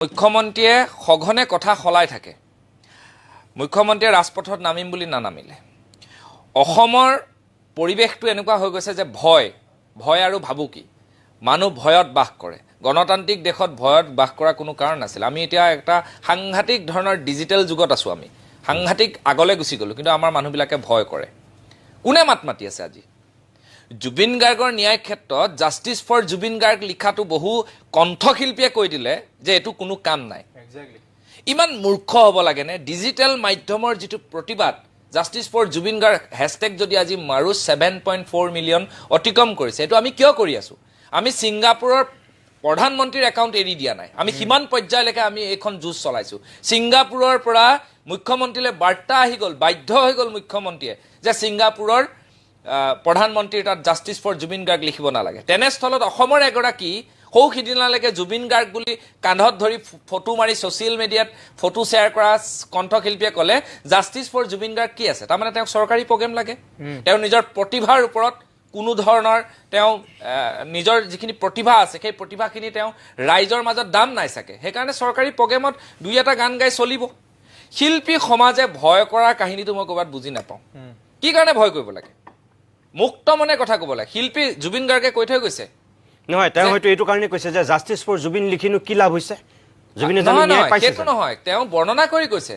মুখ্যমন্ত্ৰীয়ে সঘনে কথা সলাই থাকে। মুখ্যমন্ত্ৰীয়ে ৰাজপথত নামিম বুলি নানামিলে। অসমৰ পৰিৱেশটো এনেকুৱা হৈ গৈছে যে ভয়, ভয় আৰু ভাবুকি। মানুহ ভয়ত বাস কৰে। গণতান্ত্ৰিক দেশত ভয়ত বাস কৰাৰ কোনো কাৰণ নাছিল। আমি এতিয়া এটা সাংঘাতিক ধৰণৰ ডিজিটেল যুগত আছোঁ। আমি সাংঘাতিক আগলৈ গুচি গ'লোঁ, কিন্তু আমাৰ মানুহবিলাকে ভয় কৰে। কোনে মাত মাতি আছে? আজি জুবিন গাৰ্গৰ ন্যায় ক্ষেত্ৰত জাষ্টিছ ফৰ জুবিন গাৰ্গ লিখাটো বহু কণ্ঠশিল্পীয়ে কৈ দিলে যে এইটো কোনো কাম নাই। ইমান মূৰ্খ হ'ব লাগেনে? ডিজিটেল মাধ্যমৰ যিটো প্ৰতিবাদ, justice for Zubeen Garg hashtag যদি আজি মাৰো, 7.4 মিলিয়ন অতিক্ৰম কৰিছে। এইটো আমি কিয় কৰি আছোঁ? আমি ছিংগাপুৰৰ প্ৰধানমন্ত্ৰীৰ একাউণ্ট এৰি দিয়া নাই। আমি সিমান পৰ্যায়লৈকে আমি এইখন যুঁজ চলাইছোঁ। ছিংগাপুৰৰ পৰা মুখ্যমন্ত্ৰীলৈ বাৰ্তা আহি গ'ল, বাধ্য হৈ গ'ল মুখ্যমন্ত্ৰীয়ে যে ছিংগাপুৰৰ প্ৰধানমন্ত্ৰীৰ তাত জাষ্টিছ ফৰ জুবিন গাৰ্গ লিখিব নালাগে। তেনেস্থলত অসমৰ এগৰাকী সৌ সিদিনালৈকে জুবিন গাৰ্গ বুলি কান্ধত ধৰি ফটো মাৰি ছ'চিয়েল মিডিয়াত ফটো শ্বেয়াৰ কৰা কণ্ঠশিল্পীয়ে ক'লে, জাষ্টিছ ফৰ জুবিন গাৰ্গ কি আছে? তাৰমানে তেওঁক চৰকাৰী প্ৰগ্ৰেম লাগে। তেওঁ নিজৰ প্ৰতিভাৰ ওপৰত কোনো ধৰণৰ তেওঁ নিজৰ যিখিনি প্ৰতিভা আছে, সেই প্ৰতিভাখিনি তেওঁ ৰাইজৰ মাজত দাম নাই চাগে। সেইকাৰণে চৰকাৰী প্ৰগ্ৰেমত দুই এটা গান গাই চলিব। শিল্পী সমাজে ভয় কৰাৰ কাহিনীটো মই ক'ৰবাত বুজি নাপাওঁ। কি কাৰণে ভয় কৰিব লাগে? মুক্ত মনে কথা ক'ব লাগে। শিল্পী জুবিন গাৰ্গে কৈ থৈ গৈছে। নহয়, তেওঁ হয়তো এইটো কাৰণে কৈছে যে জাষ্টিছ ফৰ জুবিন লিখিনো কি লাভ হৈছে? জুবিনে জানো নহয়। ন্যায় নহয়, পাইছে সেইটো জানো? নহয়, তেওঁ বৰ্ণনা কৰি কৈছে।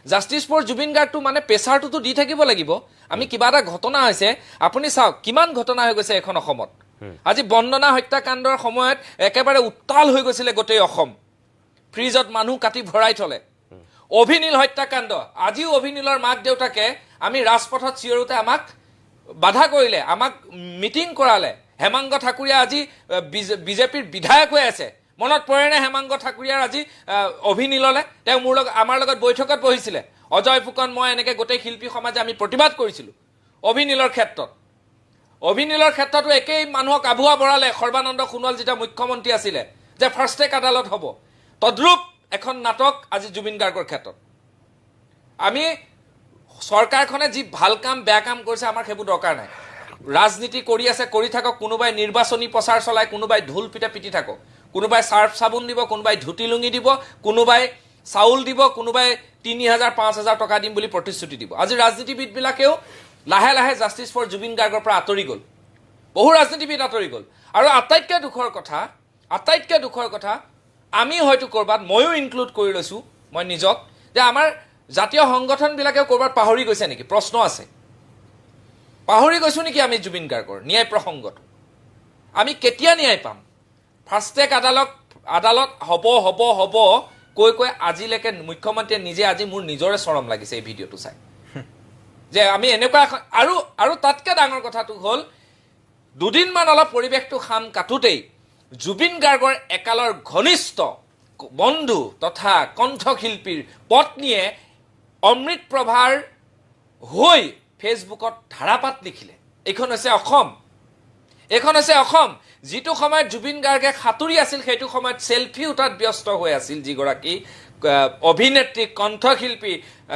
জাষ্টিছ ফৰ জুবিন গাৰ্গটো মানে প্ৰেছাৰটোতো দি থাকিব লাগিব। আমি কিবা এটা ঘটনা হৈছে, আপুনি চাওক কিমান ঘটনা হৈ গৈছে এখন অসমত। আজি বন্দনা হত্যাকাণ্ডৰ সময়ত একেবাৰে উত্তাল হৈ গৈছিলে গোটেই অসম। ফ্ৰিজত মানুহ কাটি ভৰাই থলে। অভিনীল হত্যাকাণ্ড, আজিও অভিনীলৰ মাক দেউতাকে আমি ৰাজপথত চিঞৰোতে আমাক বাধা কৰিলে, আমাক মিটিং কৰালে। হেমাংগ ঠাকুৰীয়া আজি বিজেপিৰ বিধায়ক হৈ আছে। মনত পৰেনে হেমাংগ ঠাকুৰীয়াৰ আজি অভিনীললে তেওঁ মোৰ লগত, আমাৰ লগত বৈঠকত বহিছিলে। অজয় ফুকন, মই, এনেকৈ গোটেই শিল্পী সমাজে আমি প্ৰতিবাদ কৰিছিলোঁ অভিনীলৰ ক্ষেত্ৰত। অভিনীলৰ ক্ষেত্ৰতো একেই মানুহক আভুৱা বঢ়ালে সৰ্বানন্দ সোণোৱাল যেতিয়া মুখ্যমন্ত্ৰী আছিলে যে ফাষ্ট ট্ৰেক আদালত হ'ব। তদ্ৰূপ এখন নাটক আজি জুবিন গাৰ্গৰ ক্ষেত্ৰত। আমি চৰকাৰখনে যি ভাল কাম, বেয়া কাম কৰিছে, আমাৰ সেইবোৰ দৰকাৰ নাই। ৰাজনীতি কৰি আছে, কৰি থাকক। কোনোবাই নিৰ্বাচনী প্ৰচাৰ চলাই, কোনোবাই ঢোল পিটা পিটি থাকক, কোনোবাই চাৰ্ফ চাবোন দিব, কোনোবাই ধুতি লুঙি দিব, কোনোবাই চাউল দিব, কোনোবাই 3000, 5000 টকা দিম বুলি প্ৰতিশ্ৰুতি দিব। আজি ৰাজনীতিবিদবিলাকেও লাহে লাহে জাষ্টিছ ফৰ জুবিন গাৰ্গৰ পৰা আঁতৰি গ'ল। বহু ৰাজনীতিবিদ আঁতৰি গ'ল। আৰু আটাইতকৈ দুখৰ কথা, আমি হয়তো ক'ৰবাত, ময়ো ইনক্লুড কৰি লৈছোঁ মই নিজক, যে আমাৰ জাতীয় সংগঠনবিলাকেও ক'ৰবাত পাহৰি গৈছে নেকি প্ৰশ্ন আছে। পাহৰি গৈছোঁ নেকি আমি জুবিন গাৰ্গৰ ন্যায় প্ৰসংগটো? আমি কেতিয়া ন্যায় পাম? ফাষ্ট ট্ৰেক আদালত হ'ব হ'ব হ'ব কৈ কৈ আজিলৈকে মুখ্যমন্ত্ৰীয়ে নিজে, আজি মোৰ নিজৰে চৰম লাগিছে এই ভিডিঅ'টো চাই যে আমি এনেকুৱা এখন আৰু তাতকৈ ডাঙৰ কথাটো হ'ল, দুদিনমান অলপ পৰিৱেশটো খাম কাটোতেই জুবিন গাৰ্গৰ একালৰ ঘনিষ্ঠ বন্ধু তথা কণ্ঠশিল্পীৰ পত্নীয়ে অমৃত প্ৰভাৰ হৈ ফেচবুকত ধাৰাপাত লিখিলে। এইখন হৈছে অসম, এইখন হৈছে অসম। যিটো সময়ত জুবিন গাৰ্গে সাঁতুৰি আছিল, সেইটো সময়ত চেলফি উঠাত ব্যস্ত হৈ আছিল যিগৰাকী অভিনেত্ৰী, কণ্ঠশিল্পী,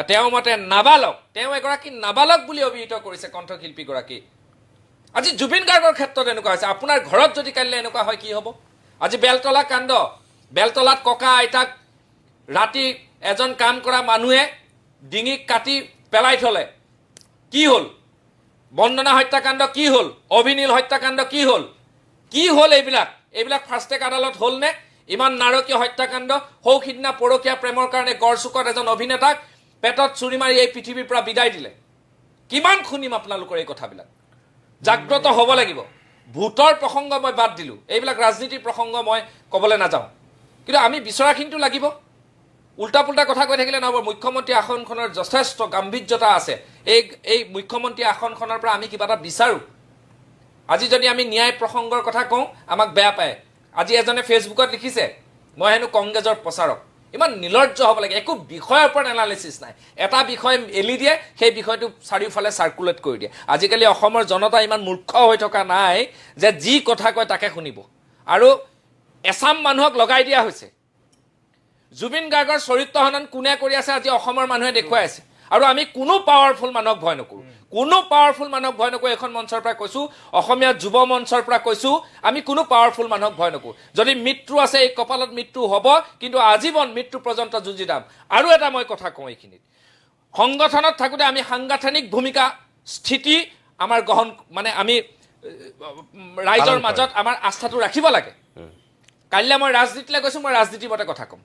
তেওঁ মতে নাবালক, তেওঁ এগৰাকী নাবালক বুলি অভিহিত কৰিছে কণ্ঠশিল্পীগৰাকী। আজি জুবিন গাৰ্গৰ ক্ষেত্ৰত এনেকুৱা হৈছে। আপোনাৰ ঘৰত যদি কাইলৈ এনেকুৱা হয়, কি হ'ব? আজি বেলতলা কাণ্ড, বেলতলাত ককা আইতাক ৰাতি এজন কাম কৰা মানুহে ডিঙি কাটি পেলাই থলে, কি হ'ল? বন্দনা হত্যাকাণ্ড কি হ'ল? অভিনীল হত্যাকাণ্ড কি হ'ল? কি হ'ল এইবিলাক? এইবিলাক ফাষ্ট ট্ৰেক আদালত হ'ল নে? ইমান নাৰকীয় হত্যাকাণ্ড। সৌ সিদিনা পৰকীয়া প্ৰেমৰ কাৰণে গড়চুকত এজন অভিনেতাক পেটত চুৰি মাৰি এই পৃথিৱীৰ পৰা বিদায় দিলে। কিমান শুনিম আপোনালোকৰ এই কথাবিলাক? জাগ্ৰত হ'ব লাগিব। ভোটৰ প্ৰসংগ মই বাদ দিলোঁ, এইবিলাক ৰাজনীতিৰ প্ৰসংগ মই ক'বলৈ নাযাওঁ, কিন্তু আমি বিচৰাখিনিতো লাগিব। উল্টা পুল্টা কথা কৈ থাকিলে নহ'ব। মুখ্যমন্ত্ৰী আসনখনৰ যথেষ্ট গাম্ভীৰ্যতা আছে। এই মুখ্যমন্ত্ৰী আসনখনৰ পৰা আমি কিবা এটা বিচাৰোঁ। আজি যদি আমি ন্যায় প্ৰসংগৰ কথা কওঁ, আমাক বেয়া পায়। আজি এজনে ফেচবুকত লিখিছে, মই হেনো কংগ্ৰেছৰ প্ৰচাৰক। ইমান নিৰ্লজ্জ হ'ব লাগে? একো বিষয়ৰ ওপৰত এনালিচিছ নাই। এটা বিষয় এলি দিয়ে, সেই বিষয়টো চাৰিওফালে চাৰ্কুলেট কৰি দিয়ে। আজিকালি অসমৰ জনতা ইমান মূৰ্খ হৈ থকা নাই যে যি কথা কয় তাকে শুনিব। আৰু এচাম মানুহক লগাই দিয়া হৈছে। জুবিন গাৰ্গৰ চৰিত্ৰ হনন কোনে কৰি আছে, আজি অসমৰ মানুহে দেখুৱাই আছে। আৰু আমি কোনো পাৱাৰফুল মানুহক ভয় নকৰোঁ। কোনো পাৱাৰফুল মানুহক ভয় নকৰোঁ। এখন মঞ্চৰ পৰা কৈছোঁ, অসমীয়া যুৱ মঞ্চৰ পৰা কৈছোঁ, আমি কোনো পাৱাৰফুল মানুহক ভয় নকৰোঁ। যদি মৃত্যু আছে, এই কপালত মৃত্যু হ'ব, কিন্তু আজীৱন মৃত্যু পৰ্যন্ত যুঁজি যাম। আৰু এটা মই কথা কওঁ এইখিনিত, সংগঠনত থাকোঁতে আমি সাংগঠনিক ভূমিকা স্থিতি আমাৰ গ্ৰহণ, মানে আমি ৰাইজৰ পালন কৰে। মাজত আমাৰ আস্থাটো ৰাখিব লাগে। কাইলৈ মই ৰাজনীতিলৈ গৈছোঁ, মই ৰাজনীতিৰ মতে কথা ক'ম।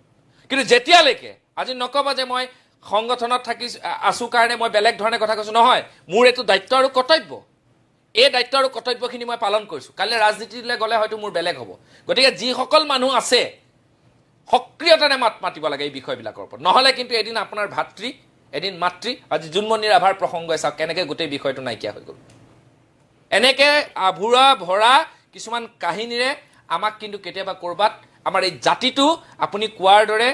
কিন্তু যেতিয়ালৈকে আজি নক'বা যে মই সংগঠনত থাকি আছোঁ কাৰণে মই বেলেগ ধৰণে কথা কৈছোঁ, নহয়, মোৰ এইটো দায়িত্ব আৰু কৰ্তব্য। এই দায়িত্ব আৰু কৰ্তব্যখিনি মই পালন কৰিছোঁ। কাইলৈ ৰাজনীতিলৈ গ'লে হয়তো মোৰ বেলেগ হ'ব। গতিকে যিসকল মানুহ আছে, সক্ৰিয়তাৰে মাত মাতিব লাগে এই বিষয়বিলাকৰ ওপৰত। নহ'লে কিন্তু এদিন আপোনাৰ ভাতৃ, এদিন মাতৃ, আজি জোনমণি ৰাভাৰ প্ৰসংগই চাওক কেনেকৈ গোটেই বিষয়টো নাইকিয়া হৈ গ'ল। এনেকে আভুৱা ভৰা কিছুমান কাহিনীৰে আমাক কিন্তু কেতিয়াবা ক'ৰবাত আমাৰ এই জাতিটো, আপুনি কোৱাৰ দৰে,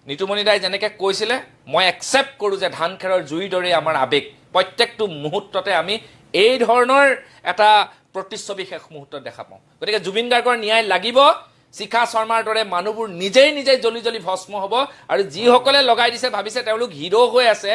নিতুমণি দাই যেনেকৈ কৈছিলে, মই একচেপ্ট কৰোঁ যে ধান খেৰৰ জুইৰ দৰেই আমাৰ আৱেগ। প্ৰত্যেকটো মুহূৰ্ততে আমি এই ধৰণৰ এটা প্ৰতিচ্ছবি শেষ মুহূৰ্তত দেখা পাওঁ। গতিকে জুবিন গাৰ্গৰ ন্যায় লাগিব। শিখা শৰ্মাৰ দৰে মানুহবোৰ নিজেই নিজেই জ্বলি জ্বলি ভস্ম হ'ব। আৰু যিসকলে লগাই দিছে, ভাবিছে তেওঁলোক হিৰ' হৈ আছে,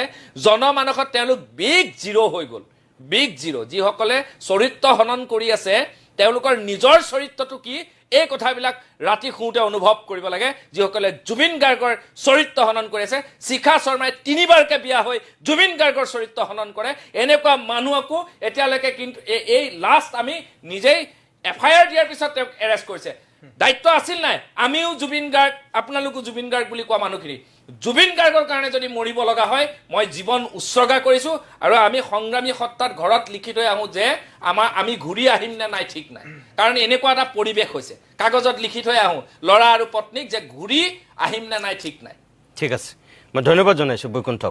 জনমানসত তেওঁলোক বিগ জিৰ' হৈ গ'ল, বিগ জিৰ'। যিসকলে চৰিত্ৰ হনন কৰি আছে, তেওঁলোকৰ নিজৰ চৰিত্ৰটো কি, এই কথাবিলাক ৰাতি শুওঁতে অনুভৱ কৰিব লাগে। যিসকলে জুবিন গাৰ্গৰ চৰিত্ৰ হনন কৰি আছে, শিখা শৰ্মাই তিনিবাৰকে বিয়া হৈ জুবিন গাৰ্গৰ চৰিত্ৰ হনন কৰে, এনেকুৱা মানুহকো এতিয়ালৈকে কিন্তু এই লাষ্ট আমি নিজেই এফআইআৰ দিয়াৰ পিছত তেওঁক এৰেষ্ট কৰিছে। দায়িত্ব আছিল নাই? আমিও জুবিন গাৰ্গ, আপোনালোকো জুবিন গাৰ্গ বুলি কোৱা মানুহখিনি জুবিন গাৰ্গৰ কাৰণে যদি মৰিব লগা হয়, মই জীৱন উৎসৰ্গা কৰিছোঁ। আৰু আমি সংগ্ৰামী সত্তাত ঘৰত লিখি থৈ আহোঁ যে আমি ঘূৰি আহিম নে নাই ঠিক নাই, কাৰণ এনেকুৱা এটা পৰিৱেশ হৈছে। কাগজত লিখি থৈ আহোঁ ল'ৰা আৰু পত্নীক যে ঘূৰি আহিম নে নাই ঠিক নাই। ঠিক আছে, মই ধন্যবাদ জনাইছোঁ বৈকুণ্ঠক।